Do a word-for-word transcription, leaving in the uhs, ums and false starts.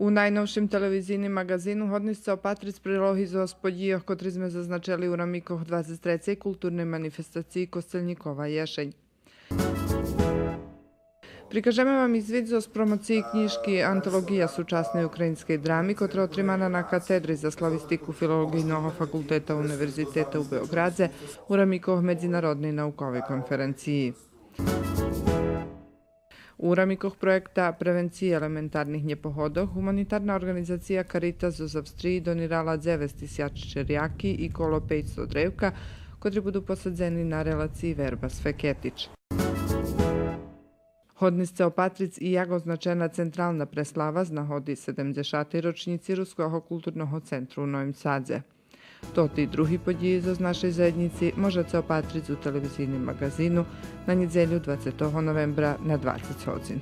У найновшим телевизийним маґазину годни сце опатриц прилоги зоз подїйох котри зме зазначели у рамикох двацец трецей културней манифестациї Костельникова єшень. Прикажеме вам и звит зоз промоциї кнїжки Антолоґия сучасней українскей драми, котра отримана на катедри за славистику Филолоґийного факултета Универзитета у Беоґрадзе у рамикох медзинародней науковей конференциї. У рамикох проєкта Превенциї елементарних нєпогодох гуманитарна орґанизация Каритас зоз Австриї донирала дзевец тисяч черяки и коло пейцсто древка, котри буду посадзени на релациї Верба з Фекетич. Годни сце опатриц и як означена централна преслава з нагоди седемдзешатей рочнїци Руского културного центру у Новим Садзе. Тоти и други подїї зоз нашей заєднїци можеце опатриц у телевизийним маґазину на нєдзелю двацетого новембра на двацец годзин.